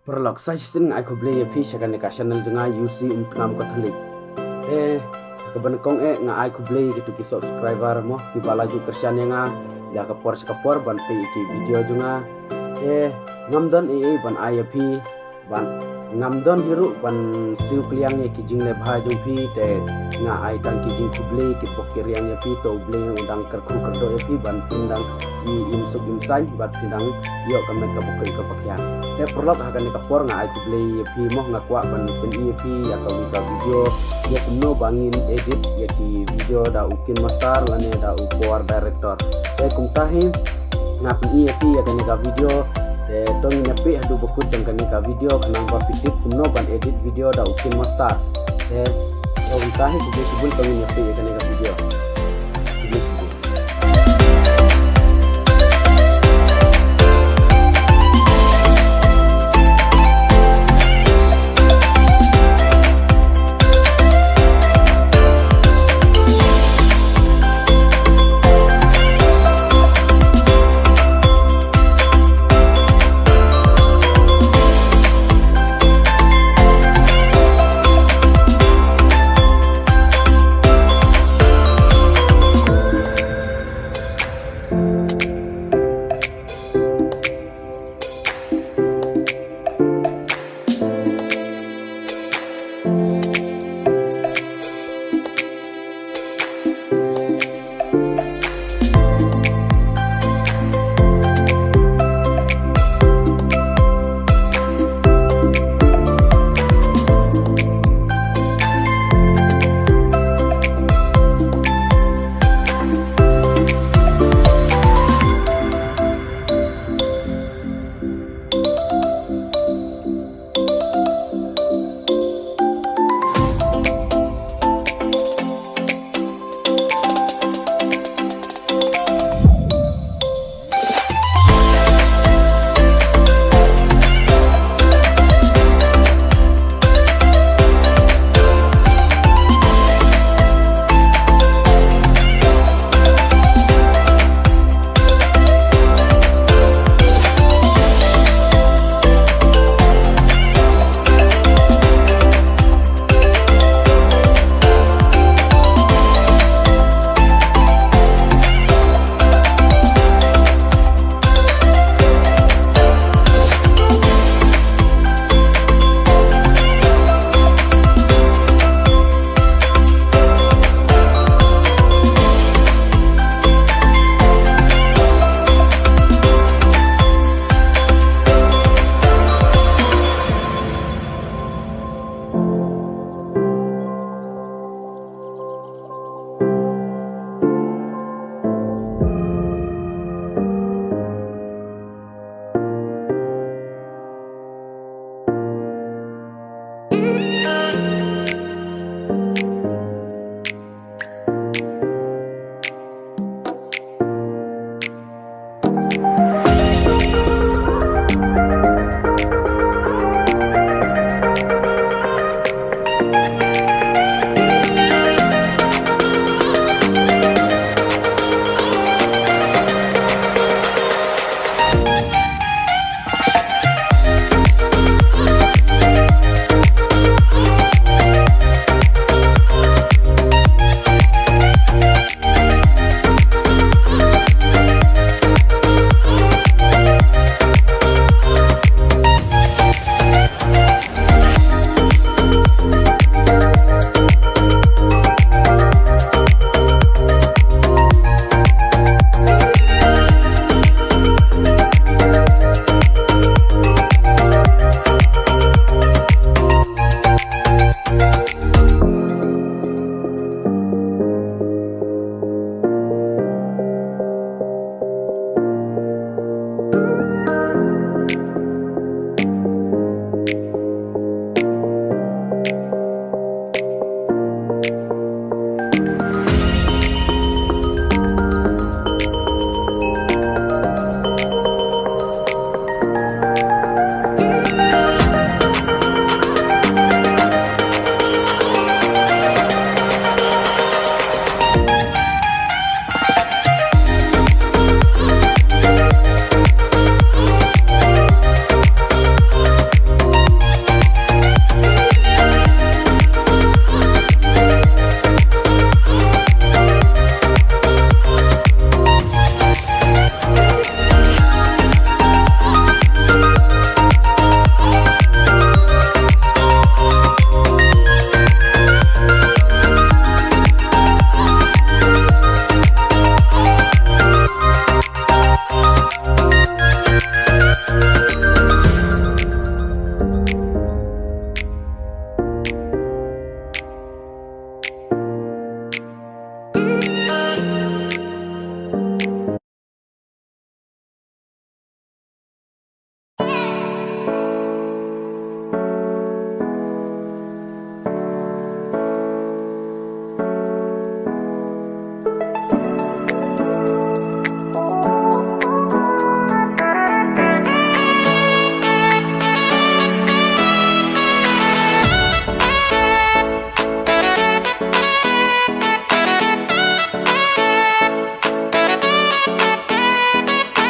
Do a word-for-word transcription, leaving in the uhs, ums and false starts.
Paralok, sa shisien nga ai khublei ïa phi sha kane ka channel jong nga, U C Umtngam Catholic. Eh, ha kaba nyngkong eh nga ai khublei ïa kitu ki subscriber mo, kiba la ju kyrshan ïa nga ïa ka por sha ka por ban peit ïa ki video jong nga. Eh, ngam don ei ei ban ai ïa phi, ban ngam don hi ruh ban siew kylliang ïa ki jingleh bha jong phi, te nga ai tang ki jingkhublei ki bok ki riang ïa phi, to U Blei u dang kyrkhu kyrdoh ïa phi ban phin dang im suk im saiñ bad phin dang ïoh ka met kaba khuid kaba khia. Te paralok, ha kane ka por nga ai khublei ïa phi mo, nga kwah ban pyni ïa phi ïa kawei ka video ïa kumno ba ngin edit ïa ki video da u KineMaster lane da u Power Director. Te kumta hi nga pyni ïa phi ïa kane ka video. Te to ngin ïa peit haduh ba kut jong kane ka video khnang ba phi tip kumno ban edit video da u KineMaster. Te to kumta hi, khublei shibun, to ngin ïa peit ïa kane ka video.